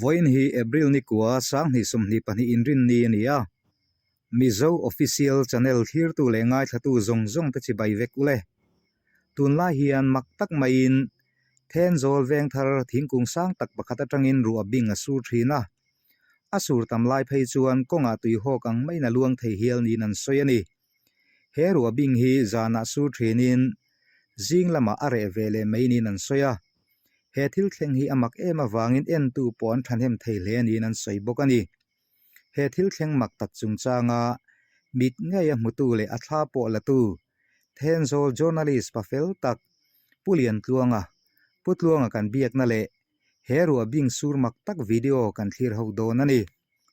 Vawiin hi April ni kua 2022 inrinni a ni a. Mizo Official Channel thlirtu leh ngaithlatu zawng zawng te chibai vek ule. Tunlai hian mak tak maiin Thenzawl vengthar thingkung sang tak pakhat atangin ruah bing a sur thin a. A sur tam lai phei chuan kawngah tuihawk ang maiin a luang thei hial niin an sawi a ni. He ruah bing hi zanah sur thinin zing lamah a reh ve leh mai niin an sawi a. He thil thleng hi a mak em avangin entu pawh an thahnem thei hle niin an sawi bawk a ni. He thil thleng mak tak chungchanga mit ngeia hmutu leh a thla pawh latu Thenzawl journalist pa fel tak Pu Liantluanga, Pu Tluanga kan biakna leh he ruah bing sur mak tak video kan thlir ho dawn a ni.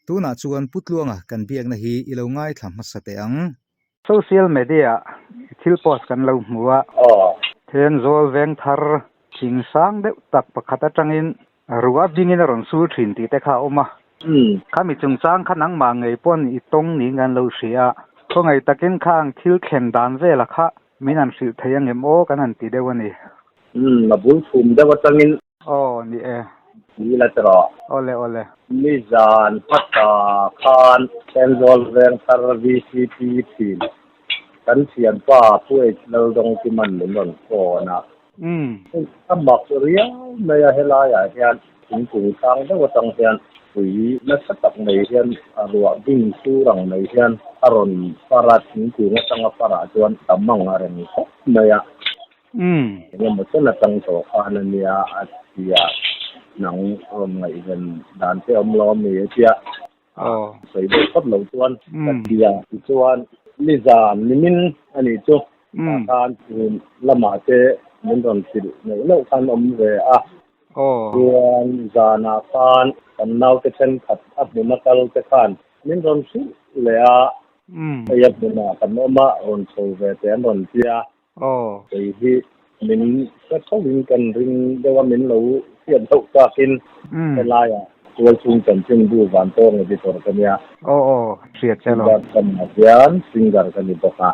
Tunah chuan Pu Tluanga kan biakna hi i lo ngaithla hmasa teh ang. Social media i thil post kan lo hmu a. Thenzawl veng thar thing sang deuh tak pakhat atangin ruah bingin a rawn sur thin tih te kha a awm a. Khami chungchang kha nangmah ngei pawn i tawng niin kan lo hria a. Khawngaih takin khang thil thlen dan vela kha min han hrilh thei angem aw kan han ti deuh a ni. Umm, a bul chhum deuh atangin. Aw, ni e. Ni la ti rawh. Awle, awle. Nizan hmasa khan Thenzawl Vengthar VCP thin kan thianpa Pu H Laldawngkiman min rawn phone a. Umm. A mak riau mai a, helaiah hian thingkung sang deuh atang hian pui nasa tak mai hian a ruah bing sur ang mai hian a rawn far a, thingkung atanga farah chuan tam ang a reng khawp mai a. Umm. Engemaw chen atang tawh khan a nia a tia, nang rawn ngaihven dan te awm lo ami a tia. Aw. Sawi deuh phawt lo chuan ka tia. Tichuan nizan nimin a nih chu tah khan tun lamah te min rawn hrilh neuh neuh khan awm ve a. Aw. Chuan zanah khan kan naute thenkhat a hmun a kal te khan min rawn hrilh leh a. Hei a hmunah kan awm a, rawn chho ve teh an rawn tia. Aw. Kei hi min hre tho in kan ring deuh a, min lo hriat deuh takin helaiah tualchhung chanchinbu Vantawng editor ka nia. Aw aw, hriat che lo. Singer ka nih hian singer ka ni bawk a.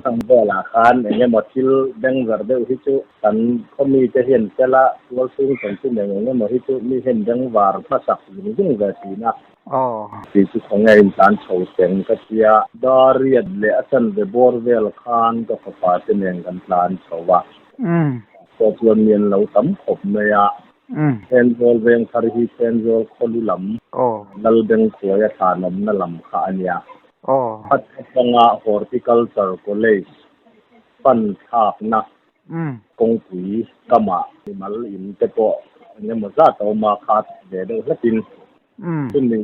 Khang velah khan eng emaw thil bengzar deuh hi chu kan khaw mite hian sela tualchhung chanchin eng eng emaw hi chu mi hian bengvar hmasak zung zung ve thin a. Aw. Kei chu khawnge in tlan chho teng ka tia. Dariat leh a chanve bawr vel khan ka fapa te nen kan tlan chho a. Umm. Pawh chuan mi an lo tam khawp mai a. Umm. Thenzawl veng thar hi Thenzawl khawlu lam. Aw. Lalbengkhuaia thlanawmna lam kha a nia. Aw. Khat atanga Horticulture College pan thlakna Umm. Kawngpui kamah mimal in te pawh eng emaw zat a awm a, khat ve deuh hlekin Chumi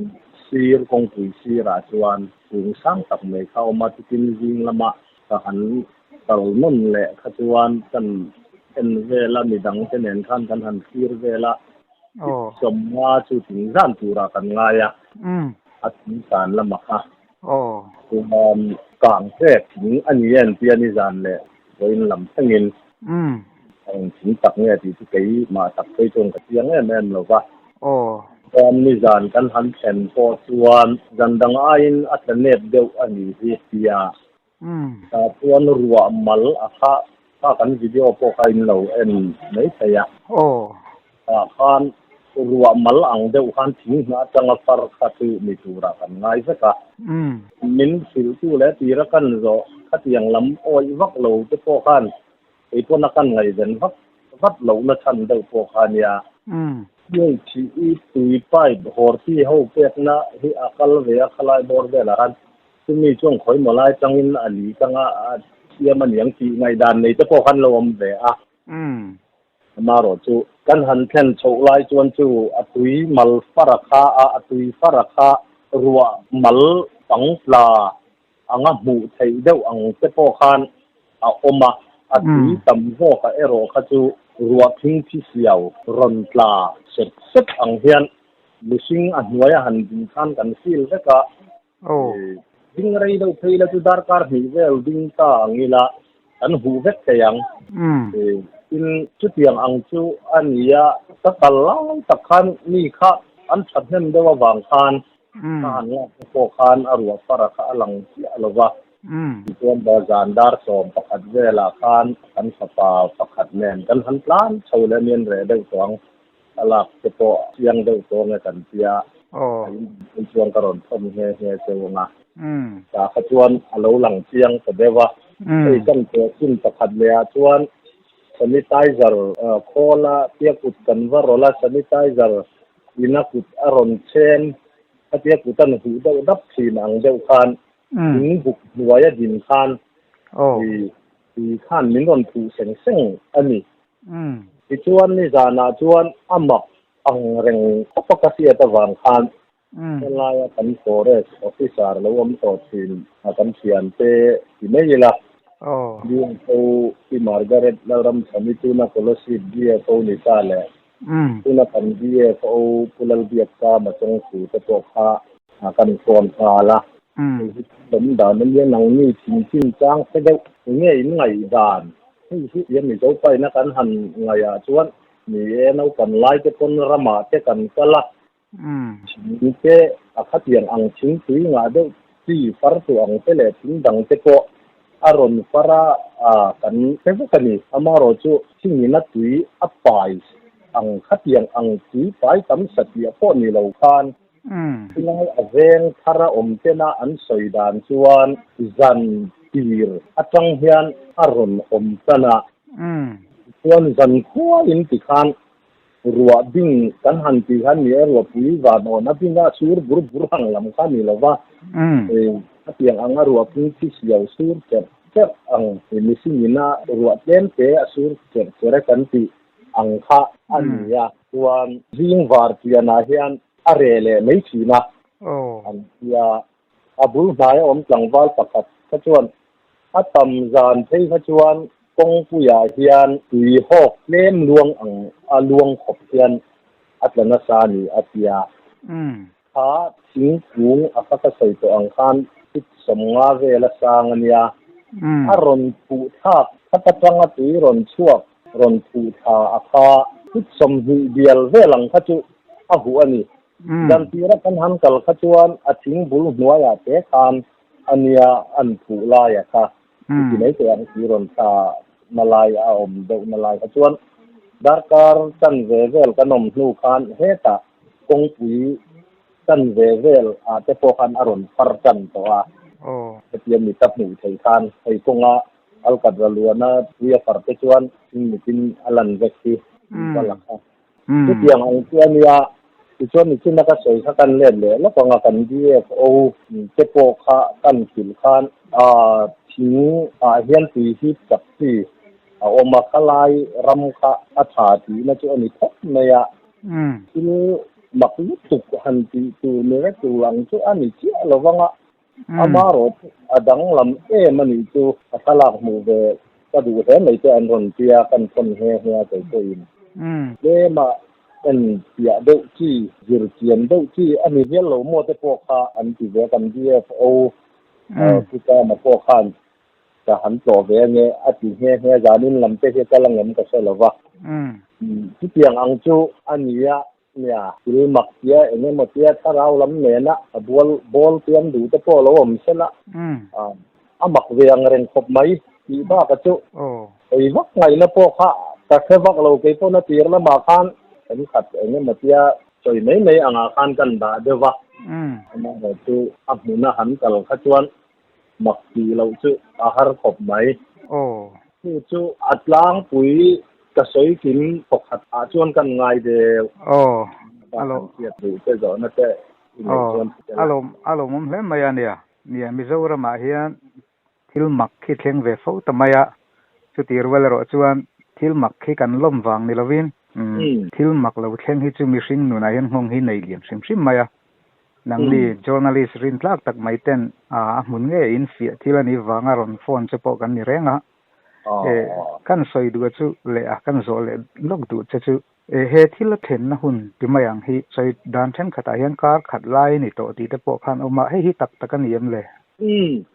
sir kawngpui sirah chuan kung sang tak mai kha a awm a, chutin zing lama ka han kal nawn leh kha chuan kan en vel a, midang te nen khan kan han thlir vel a, sawmnga chu thingzan turah kan ngai a, a thingsan lamah kha chuan kang hrek thing a ni em tia nizan leh vawiin lam thlengin a eng thing tak nge tih chu keimah tak phei chuan ka chiang em em lo va. Chuan nizan kan han thlen pawh chuan zan dang aiin a tla nep deuh a nih hi tia tah chuan ruah mal a kha kha kan video pawh kha in lo en mai thei a. Tah khan ruah mal ang deuh khan thing hnah atanga far kha chu mi turah kan ngai vek a. Min hrilhtu leh tira kan zawh khatiang lam awih vak lo te pawh khan kei pawn a kan ngaihven vak vat lohna chhan deuh pawh kha a nia. Hei thih i tui pipe hawrti ho pekna hi a kal ve a khalai bawr velah khan chumi chuan khawimaw lai tangin a li tanga a siam a niang tih ngaihdan nei te pawh khan lo awm ve a. Amaherawh chu kan han thlen chhoh lai chuan chu a tui mal far a kha a, a tui far a kha ruah mal pang tla anga hmuh theih deuh ang te pawh khan a awm a, a tui tam zawk a erawh kha chu ruah phingphi siau rawn tla sep sep ang hian mihring a hnuai a han ding khan kan feel vek a, Ding rei deuh phei la chu darkar hnih vel ding ta ang ila kan huh vek thei ang. Tin, chutiang ang chu a ni a, ka kal lai tak khan mi kha an that hnem deuh avang khan ka han lak te pawh khan a ruah fara kha a lang chiah lo va. Tichuan zan dar 11 velah khan kan fapa pakhat nen kan han tlan chho leh a, mi an reh deuh tawh ang. Thlalak te pawh chiang deuh tawh nge kan tia, a in chuan ka rawn thawn nghe nghe cheu ang a. Tah kha chuan a lo lang chiang ta deuh a. Hei kan teh chin pakhat leh ah chuan sanitizer khawl a tia kut kan va rawlh a, sanitizer in a kut a rawn chhem a tia kut an huh deuh dap thin ang deuh khan thing buk hnuai a din khan tui khan min rawn phuh seng seng a ni. Tichuan nizanah chuan a mak ang reng khawp a ka hriat avang khan helaia kan forest officer lo awm tawh thin a kan thiante ti mai ila, DFO Pi Margaret Lalramchhani tuna Kolasib DFO ni ta leh tuna kan DFO Pu Lalbiakkama Chawngthu te pawh kha kan phone nghal a. Hei hi awm dan a nia nangni thingchin chang hre deuh enge in ngaihdan? Hei hi ia Mizo paina kan han ngaihah chuan ni e naupan lai te pawn ramah te kan kal a, thing te a khatiang ang thing tui ngah deuh chi far tu ang te leh thing dang te pawh a rawn far a kan hre vek a ni. Amaherawhchu thingin a tui a pai ang khatiang ang tui pai tam satliah pawh ni lo khan Chulai a veng thar a awm tena an sawi dan chuan zan tir atang hian a rawn awm tan a. Tichuan zan khuaiin tikhan ruah bing kan han tih khan ni e, ruahpui van awn a bing a sur bur bur ang lam kha ni lova, khatiang anga ruahpui thi siau sur cherh cherh ang mihring ina ruah tlem te a sur cherh cherh e kan tih ang kha a ni a, chuan zing var pianah hian a reh leh mai thin a, an ti a. A bul hnaia awm tlangval pakhat kha chuan a tam zan phei kha chuan kawngpuiah hian tui hawk tlem luang ang a luang khawp hian a tla nasa a ni a ti a. Kha thingkung a kha ka sawi tawh ang khan feet 50 vel a sang a nia, a rawn phuh thlak khat atanga tui rawn chhuak rawn phuh thla a kha feet 20 bial vel ang kha chu a huh a ni. Zantira kan han kal kha chuan a thing bul hnuaiah te khan a nia an phuh lai a kha ti mai teh ang tui rawn thla na lai a awm deuh na lai kha chuan darkar chanve vel kan awm hnu khan hetah kawngpui chanve vel ah te pawh khan a rawn far tan tawh a. Hetia mit a hmuh theih khan hei kawnga Alkatra luana tui a far te chuan thing mitin a lan vek hi va la kha. Chutiang ang chu a nia, tichuan nichina ka sawi kha kan let leh lawk ang a, kan DFO te pawh kha kan hrilh khan thing ah hian tui hip chak chi a awm a, khalai ram kha a tha tihna chu a ni phawt mai a. Thil mak lutuk han tih tur ni rek tur ang chu a ni chiah lo vang a, amarawh chu a danglam em a nih chu a thlalak hmuh ve ka duh hle mai te an rawn tia kan thawn nghe nghe a kei pawhin. Tlema en piah deuh chi, zir chian deuh chi a ni hial lo maw te pawh kha an ti ve a, kan DFO Pu Chama pawh khan Ka han tlawh ve ange a ti nghe nghe zanin lam te hi kal angem ka hre lo va. Chutiang ang chu a ni a, nia thil mak tia eng emaw tia thlarau lam nena a bual bawl pian duh te pawh lo awm sela a mak ve ang reng khawp mai tih bak a chu ei vak ngaihna pawh kha ka hre vak lo kei pawh na tir lamah khan thenkhat eng emaw tia sawi mai mai angah khan kan dah deuh va amaherawhchu a hmuna han kal kha chuan Mak tih loh chu a har khawp mai. Aw. Chu chu a tlangpui ka sawi kim pakhat ah chuan kan ngai deuh. Aw. A lo. Kan hriat duh te zawhna te i neih chuan ti tel a. A lawmawm hle mai a nia. Nia, Mizoram ah hian thil mak khi thleng ve fo ta mai a. Chuti rual erawh chuan thil mak khi kan lawm vang ni lovin thil mak lo thleng hi chu mihring nunah hian nghawng hi nei lian hrim hrim mai a. Nangni journalist rin tlak tak mai ten a hmun ngei in fiah thil a nih vanga rawn phone che pawh kan ni reng a. Kan sawi duh chu leh a kan zawh leh lawk duh che chu he thil a thlenna hun ti mai ang hi sawi dan thenkhatah hian kar khat lai ni tawh tih te pawh khan awm a, hei hi tak tak a ni em le?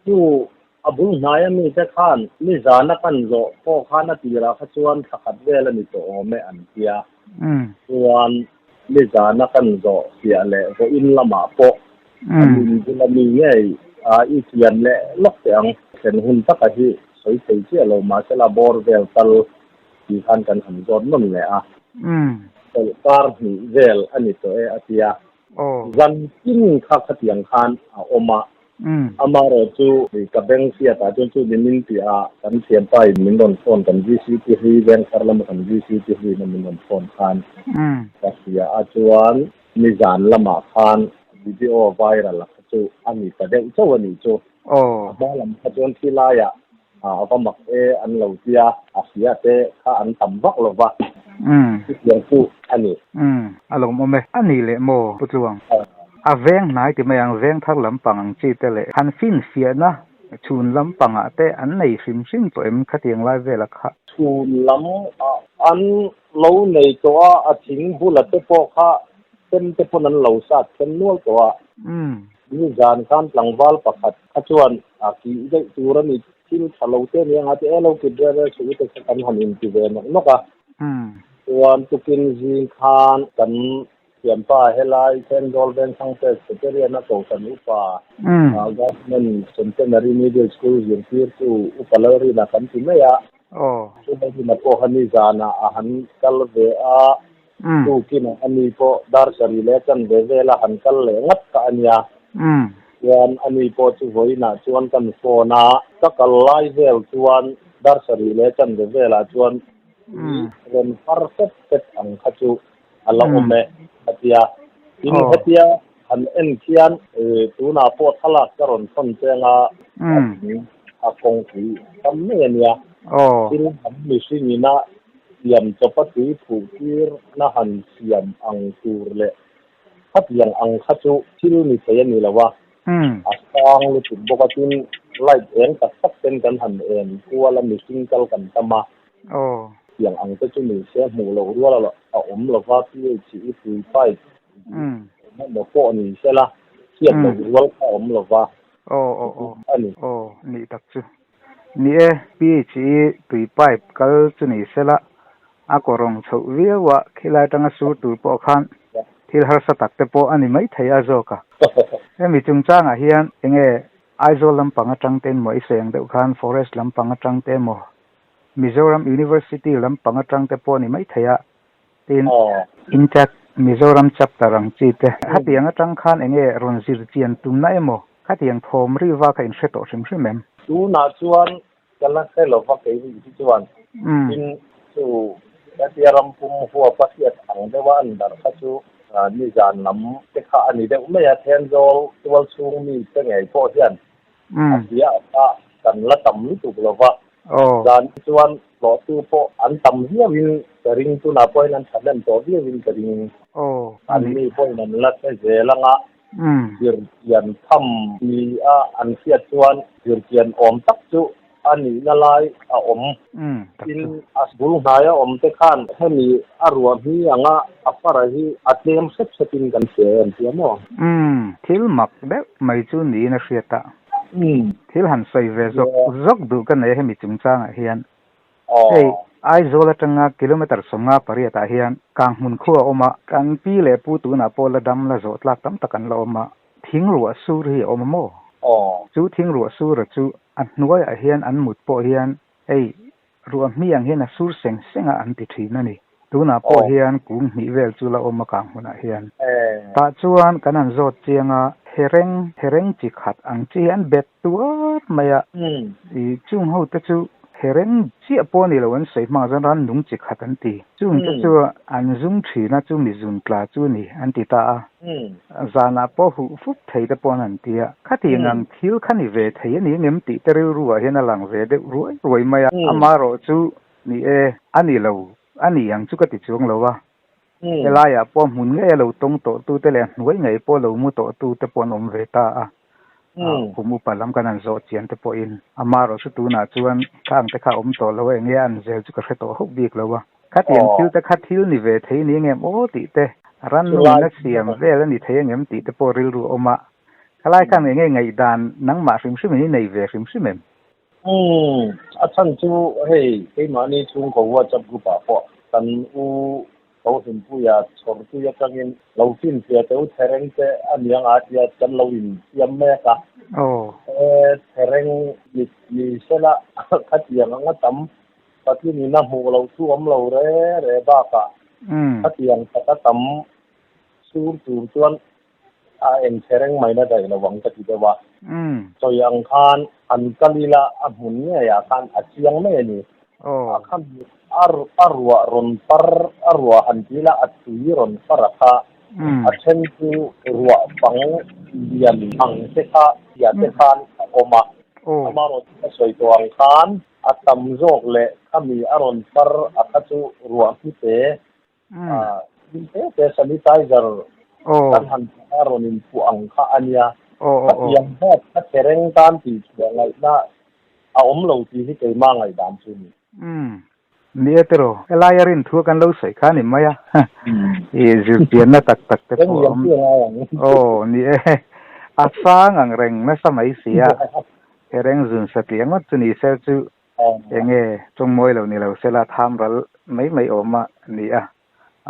Chu a bul hnaia mite khan nizana kan zawh pawh khan a tirah kha chuan thla khat vel a ni tawh awm e an tia. Chuan nizana kan zawh fiah leh vawiin lamah pawh an inbul a mi ngei a i chian leh lawk teh ang. Thlen hun taka hi sawi thei chiah lo mahsela bawr vel tal tih khan kan han zawt nawn leh a. Chawlhkar hnih vel a ni tawh e a ti a. Zan tin kha khatiang khan a awm a. Amaherawh chu ka beng hriatah chuan chu ni min tih a kan thianpa in min rawn phone kan VCT hlui vengthar lama kan VCT hluiin a min rawn phone khan ka hria a chuan nizan lamah khan video viral a kha chu a ni ta deuh chauh a nih chu. A hma lam kha chuan thi laiah a va mak e an lo tia a hria te kha an tam vak lo va, chutiang chu a ni. A lawmawm e. A ni leh maw Pu Tluang? A veng hnai ti mai ang, veng thar lampang ang chi te leh han finfiahna chhun lampangah te an nei hrim hrim tawh em khatiang lai vela kha? Chhun lam ah an lo nei tawh a, a thing bula te pawh kha them te pawn an lo sat then nual tawh a. Nizan khan tlangval pakhat kha chuan a kih daih tur a ni, thil tha lo te nia nga ti e lo kit rel rel suh u te kha kan han inti ve nawk nawk a. Chuan tukin zing khan kan thianpa helai Thenzawl Vengthlang Presbyterian a Kohhran Upa Government Centenary Middle School zirtirtu Upa Lalrina kan ti mai a. Chu Lalrina pawh kha nizanah a han kal ve a. Tukin a ni pawh dar sarih leh chanve vela han kal leh ngat kha a nia. Chuan a ni pawh chu vawiinah chuan kan phone a, ka kal lai vel chuan dar sarih leh chanve velah chuan i rawn far fep fep ang kha chu a la awm e a ti a. Tin, hetia han en khian tunah pawh thlalak ka rawn thawn cheng a, a thing a kawngpui tam mai a nia. Tin, an mihringin a Siam chawpa tui phuh tir na han siam ang tur leh khatiang ang kha chu thil ni thei a ni lo a, a sang lutuk bawk a, tin light eng tak tak ten kan han en kual a, mihring kal kan tam a, tiang ang te chu ni se hmuh loh rual a awm lo va, PHE tui pipe emaw pawh ni se la hriat loh rual kha a awm lo va a ni. Aw, nih tak chu. Ni e, PHE tui pipe kal chu ni sela, a kawrawng chhoh viau a, khilai atanga sur tur pawh khan thil harsa tak te pawh a ni mai thei a zawk a. Hemi chungchangah hian enge Aizawl lampang atang te emaw i sawi ang deuh khan Forest lampang atang te emaw Mizoram University lampang atang te pawh a ni mai thei a, tin Intact Mizoram chapter ang chi te khatiang atang khan enge rawn zir chian tumna emaw khatiang thawm ri va kha in hre tawh hrim hrim em? Tunah chuan ka la hre lo va kei ri hi chuan tin chu hetia ram pum huapa hriat ang deuha an darh kha chu nizan lam te kha a ni deuh mai a, Thenzawl tual chhung mi te ngei pawh hian A hria kha kan la tam lutuk lo va, zan chuan hlawhtu pawh an tam viauin ka ring, tunah pawhin an thahnem tawh viauin ka ring. Anni pawhin an la hre zel ang a, zirchian tham ni a an hriat chuan zirchian awm tak chu a nihna lai a awm. Tin, a bul hnaia awm te khan hemi a ruah hmi anga a fara hi a tlem hrep hrepin kan hria em tia maw? Umm, thil mak deuh mai chu niin a hriat a. Thil han sawi ve zawk zawk duh ka nei a hemi chungchangah hian. Hei, Aizawl atanga kilometre 58 ah hian Kanghmun khua a awm a, kan pi leh pu tunah pawh la dam la zawh tlak tam tak an la awm a, thing ruah sur hi a awm a maw? Chu thing ruah sura chu a hnuaiah hian an mut pawh hian hei Ruah hmiang hian a sur seng seng a an ti thin a ni. Tunah pawh hian kung hnih vel chu la awm a kang hmunah hian. Tah chuan kan han zawt chiang a, hereng, hereng chi khat ang chi hi an bet tuar mai a. I chung ho te chu hereng chiah pawh a ni lo an sawi hmangah chuan ran nung chi khat an ti. Chung te chu an zum thin a, chu mi zun tla chu a ni an ti ta a. Zanah pawh huh fup thei te pawh an han ti a, khatiang ang thil kha ni ve thei a ni ngem tih te rilru ah hian a lang ve deuh ruai ruai mai a, amaherawh chu ni e, a ni lo, a ni ang chu ka ti chuang lo a, helaiah pawh hmun ngei a lo tawng tawh tu te leh hnuai ngei pawh lo mu tawh tu te pawh an awm ve ta a, kum upa lam kan han zawh chian te pawhin amaherawh chu tunah chuan khang te kha a awm tawh lo a, enge a an zel chu ka hre tawh hauh bik lo a. Khatiang thil te kha thil ni ve thei ni engem aw tih te, rannungin a siam vel a ni thei engem tih te pawh rilru a awm a. Khalai khan enge ngaihdan nangmah hrim hrimin i nei ve hrim hrim em? Umm, a chhan chu hei keimahni chhungkaw WhatsApp group ah pawh kan u Kohhimpuia chhawrtui atangin lo finfiah teh u thereng te a niang a tia kan lo insiam mek a. E thereng ni sela khatiang anga tam Patling in a hmuh loh chu awm lo re re bakah Khatiang taka tam sur tur chuan a eng che reng mai na daih lo ang ka ti deuh a. Sawi ang khan han kal ila a hmun ngeiah khan a chiang mai a ni. A kha a ruah rawn far a ruah han ti ila a tui rawn far a kha a then chu ruah pang lian ang te kha tia te khan a awm a. Amaherawhchu ka sawi tawh ang khan a tam zawk leh khami a rawn far a kha chu ruah hnute Thil te te sanitizer kan han a rawn inphuah ang kha a nia. Khatiang zat kha thereng tan tih chhuah ngaihna a awm lo tih hi keimah ngaihdan chu a ni. Ni e tiraw, helai a rin thu kan lo sawi kha a ni mai a, i zirtianna tak tak te pawh a awm. Aw ni e, a sang ang reng nasa mai si a, thereng zun satliah ngawt chu ni se chu Enge chawngmawi lo ni lo sela tham ral mai mai awm a ni a,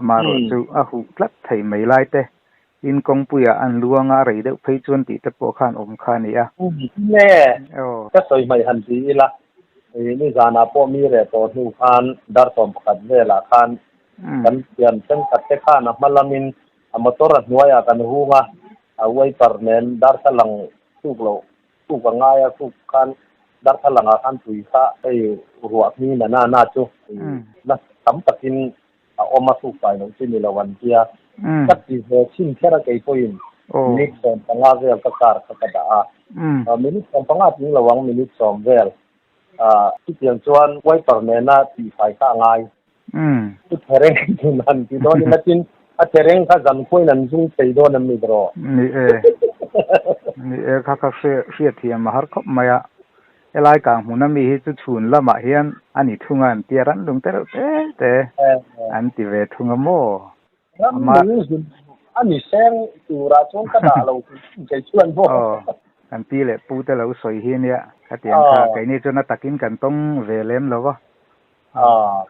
amaherawh chu a huh tlat thei mai lai te, in kawngpuiah an luang a, a rei deuh phei chuan tih te pawh khan awm kha a ni a. Nge ka sawi hmaih han ti ila, nizanah pawh mi reh tawh hnu khan dar 11 velah khan kan thian thenkhat te khan a hma lamin a motor a hnuaiah kan hung a, a wiper nen darthlalang tuk loh Kuk a ngai a, kuk khan darthlalang ah khan tui kha hei ruah hming na na na chu na tam takin a awm a, kuk fai loh chu ni lo an tia. Ka ti ve chhin kher a kei pawhin minute 15 vel ka car kha ka dah a, minute 15 tling lo ang minute 10 vel chutiang chuan wiper nena tihfai kha a ngai. Chu thereng chu han ti dawn ila tin a thereng kha zan khuain an zung thei dawn em ni bro? Ni e, ni e kha kha hre hriatthiam a har khawp mai a, helai kang hmun ami hi chu chhun lamah hian a ni thung a an tia ran lung te reuh te te an ti ve thung a maw? Ram lung zun a ni seng turah chuan ka dah lo kei chuan maw? Aw, kan pi leh pu te lo sawi hi nia, khatiang kha keini chuan a takin kan tawng ve lem lo va.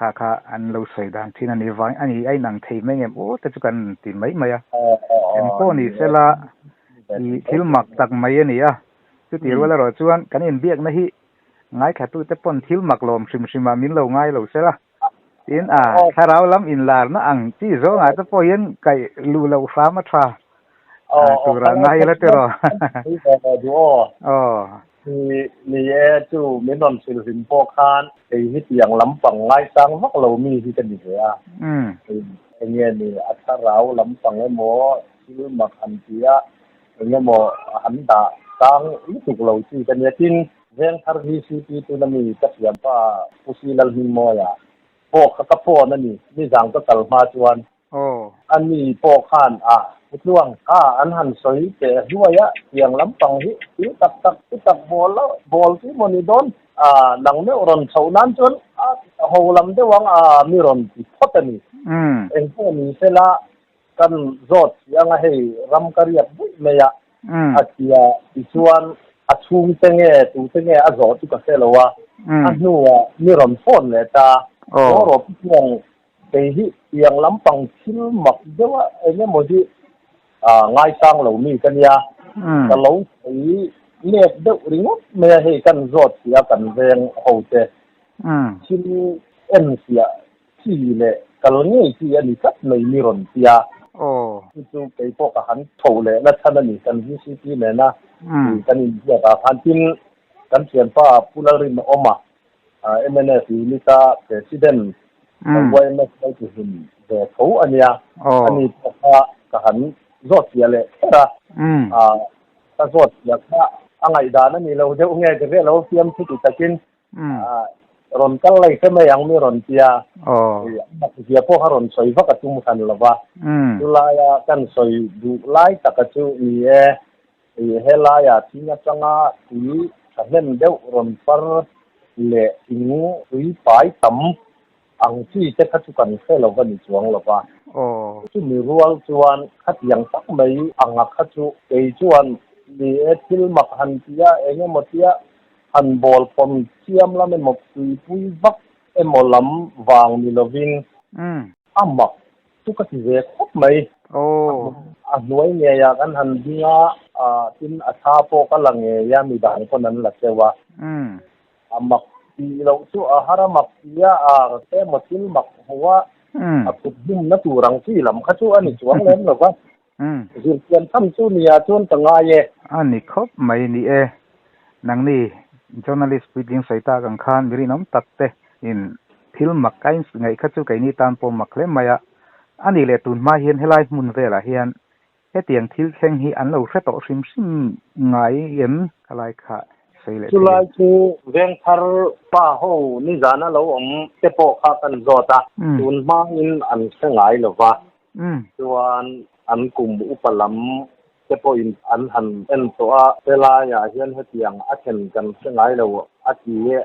Kha kha an lo sawi dan thin a ni vang a ni a inang thei mai ngem aw te chu kan ti mai mai a. Eng pawh ni sela i thil mak tak mai a ni a. Chuti rual erawh chuan kan inbiakna hi ngaithlatute pawn thil mak lawm hrim hrimah min lo ngai lo sela. Tin a thlarau lam inlarna ang chi zawngah te pawh hian kaih luh loh hram a tha tura ngai ila tiraw. Aw. Ni e, chu min rawn hrilh hlim pawh khan kei hi tiang lampang ngaisang vak lo mi hi ka ni ve a. Eng nge ni a thlarau lampang emaw thil mak han ti a, eng emaw han dah sang lutuk lo chi ka nia. Tin, Vengthar VCP tuna mi ka thiampa Pu Si Lalhmingmawia pawh kha ka phone a ni, nizang ka kal hma chuan. Ani pawh khan a Putluang kha an han sawi teh hluai a, tiang lampang hi thil tak tak chu tak bawl a bawl chu maw ni dawn a, nang meuh rawn chhoh nan chuan a ho lam deuh ang a mi rawn ti phawt a ni. Eng pawh ni sela kan zawt chiang a hei ram ka riak buih mai a, a tia tichuan a chhungte nge tute nge a zawh chu ka hre lo a, a hnuah mi rawn phone leh ta, Haw rawh Putluang Kei hi tiang lampang thil mak deuh a eng emaw hi ngaisang lo mi ka nia. Ka lo sawi let deuh ringawt mai a, hei kan zawt si a kan veng ho te thil en fiah chi leh kal ngei chi a ni tlat mai mi rawn tia. Chu chu kei pawh ka han tho leh na chhan a ni kan VCP nena kan inbiak ah khan tin kan thianpa Pu Lalrinawma MNF unit a President YMS lo ti hlim ve tho a nia. A ni pawh kha ka han zawt fiah leh kher a. Ka zawt fiah kha a ngaihdan a ni lo deuh nge ka hriat lo fiam thu ti takin rawn kal lai hre mai ang mi rawn tia. A zia pawh kha rawn sawi vak a tum hran lo va. Chulaia kan sawi duh lai taka chu ni e. Helaiah thing atanga tui thahnem deuh rawn far leh thing tui pai tam ang chi te kha chu kan hre lo va ni chuang lo va. Chumi rual chuan khatiang tak mai anga kha chu kei chuan ni e thil mak han tia eng emaw tia han bawl pawm chiam lam emaw tuipui vak emaw lam vang ni lovin a mak Chu ka ti ve khawp mai. A hnuai ngeiah kan han ding a, tin a thla pawh ka la ngei a, midang pawn an la teuh a. A mak tih loh chu a har a mak ti a, a emaw thil mak hmu a, A kut hmunna tur ang chi lam kha chu a ni chuang lem lo va. Zirchian tham chu nia chuan ka ngai e. A ni khawp mai ni e. Nangni journalist puitling sawi tak ang khan mi rinawm tak te in thil mak a in ngaih kha chu keini tan pawh mak hle mai a. A nih leh tun hma hian helai hmun velah hian Hetiang thil thleng hi an lo hre tawh hrim hrim ngai em? Khalai kha sawi leh thei. Chulai chu Vengthar pa ho nizana lo awm te pawh kha kan zawt a, tun hmain an hre ngai lo va, chuan an kum upa lam te pawhin an han en tawh a, helaiah hian hetiang a thlen kan hre ngai lo a ti e.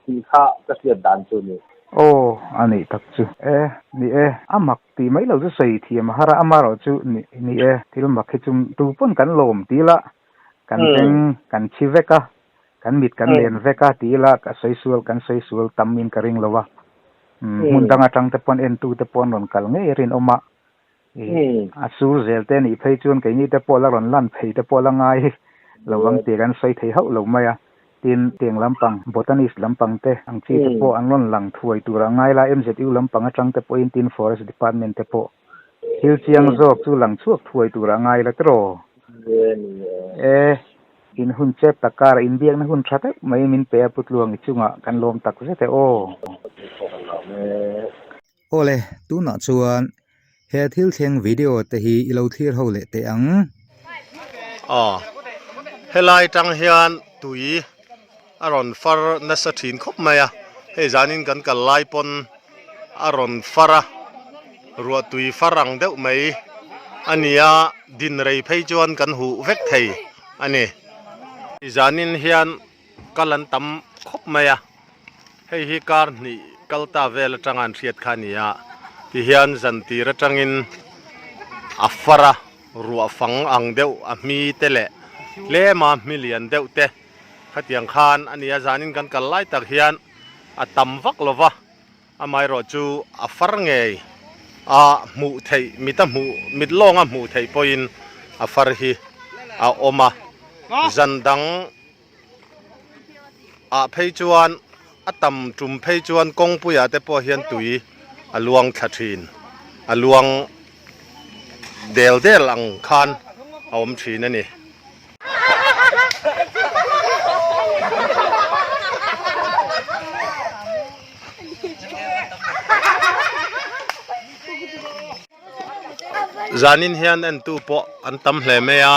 Tih kha ka hriat dan chu ni. Aw, a nih tak chu. E, ni e, a mak tih mai lo chu sawi thiam a har a, amaherawh chu ni, ni e, thil mak hi chu tu pawn kan lawm ti ila, kan beng kan chhi vek a, kan mit kan len vek a ti ila ka sawi sual, kan sawi sual tam in ka ring lo a. Hmun dang atang te pawn entu te pawh an rawn kal ngei a rinawm a, A sur zel te nih phei chuan keini te pawh la rawn lan phei te pawh la ngai lo vang tih kan sawi thei hauh lo mai a. Tin, tiang lampang, botanist lampang te ang chi te pawh an rawn lang thuai tur a ngai la, MZU lampang atang te pawhin tin Forest Department te pawh thil chiang zawk chu lang chhuak thuai tur a ngai la tiraw? E, in hun chep tak karah inbiakna hun tha deuh mai min pe a Pu Tluangi chungah kan lawm tak zet e aw. Awle, tunah chuan he thil thleng video te hi i lo thlir ho leh teh ang. Aw, helai tang hian tui a rawn far nasa thin khawp mai a, hei zanin kan kal lai pawn a rawn far a, ruah tui far ang deuh mai a ni a, din rei phei chuan kan huh vek thei a ni. Zanin hian kal an tam khawp mai a. Hei hi kar hnih kal ta vel atanga an hriat kha a ni a, tihian zan tir atangin a far a, ruah fang ang deuh a hmi te leh tlema hmi lian deuh te khatiang khan a ni a, zanin kan kal lai tak hian a tam vak lo va, amaherawh chu a far ngei a hmuh theih mit a hmuh mit lawnga hmuh theih pawhin a far hi a awm a, zan dang. Ah phei chuan a tam tum phei chuan kawngpuiah te pawh hian tui a luang thla thin a luang del del ang khan a awm thin a ni. Zanin hian entu pawh an tam hle mai a,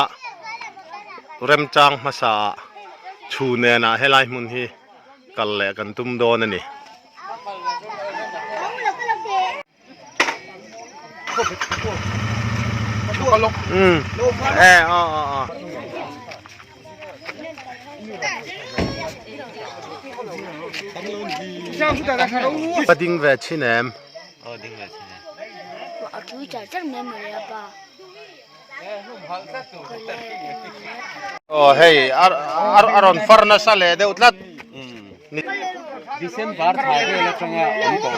remchang hmasa ah chhu nenah helai hmun hi kal leh kan tum dawn a ni. Ka ding ve thin em? Aw hei a a rawn far nasa leh deuh tlat. December thla vel atanga an tawh.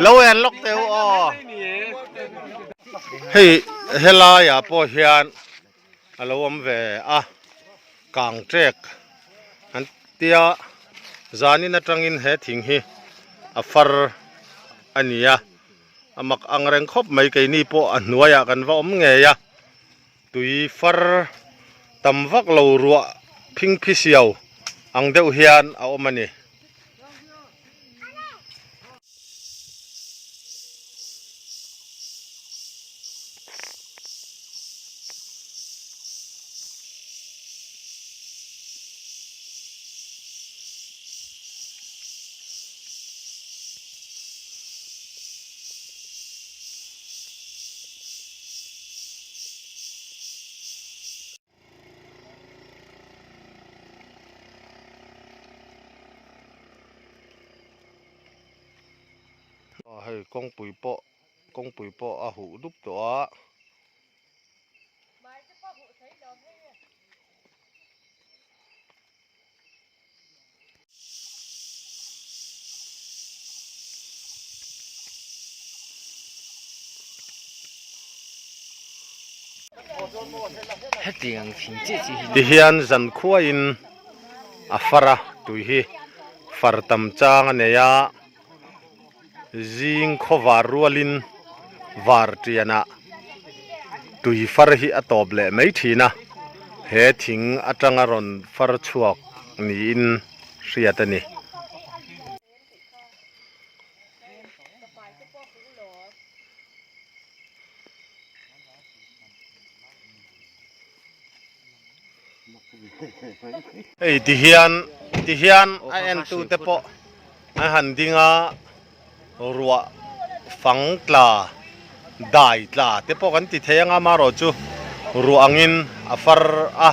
Lo en lawk teh u aw. Hei helaiah pawh hian a lo awm ve a kang trek an tia zanin atangin he thing hi a far a ni a a mak ang reng khawp mai keini pawh a hnuaiah kan va awm ngei a tui far tam vak lo ruah phingphi siau ang deuh hian a awm a ni. Hei kawngpui pawh kawngpui pawh a huh dup tawh a. Tihian zankhuain a far a, tui hi far tam chang a nei a, zing khaw var rualin var tianah tui far hi a tawp leh mai thin a, he thing atanga rawn far chhuak niin hriat a ni. Hei ti hian ti hian a en tu te pawh an han ding a ruah fang tla dai tla te pawh kan ti thei anga amaherawh chu ruah angin a far a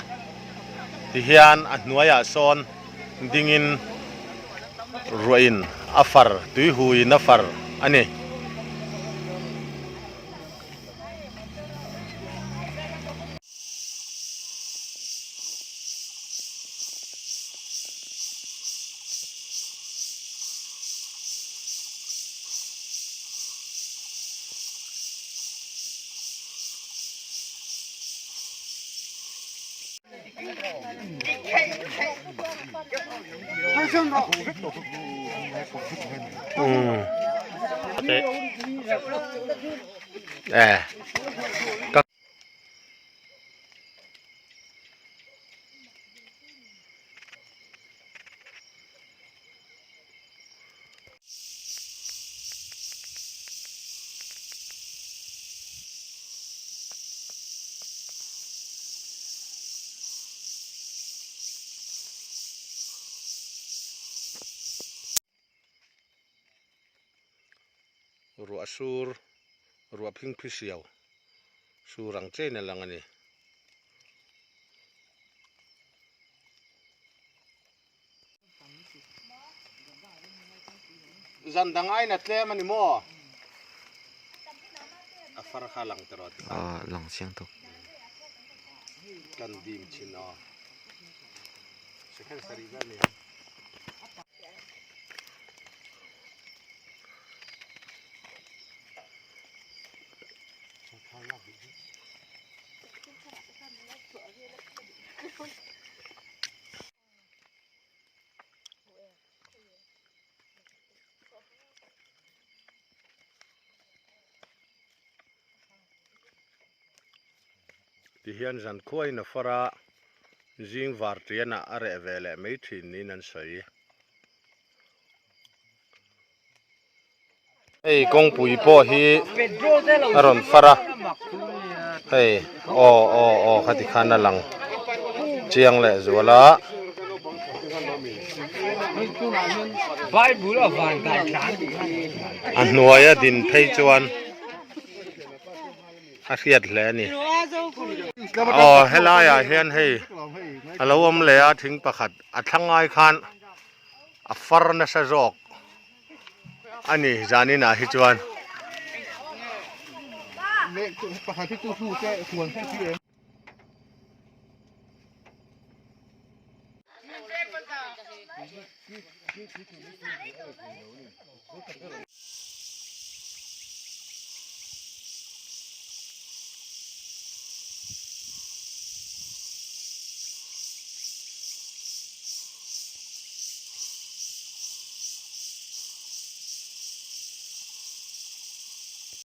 ti hian a hnuaiah sawn dingin ruahin a far tuihuin a far a ni. Ruah sur ruah phingphi siau sur ang chen a lang a ni. Zan dang aiin a tlem a ni maw? A far kha lang tawh rawh tikhan. Aw lang chiang tawk. Kan dim chin aw. Second sarih vel a ni ang. Tihian zankhuain a far a, zing var tianah a reh ve leh mai thin niin an sawi. Hei kawngpui pawh hi a rawn far a hei aw aw aw khati khan a lang chiang leh zual a. A hnuaia din phei chuan a hriat hle a ni. Aw helaiah hian hei a lo awm leh a thing pakhat a thlang ai khan a far nasa zawk. A ni zanin ah hi chuan.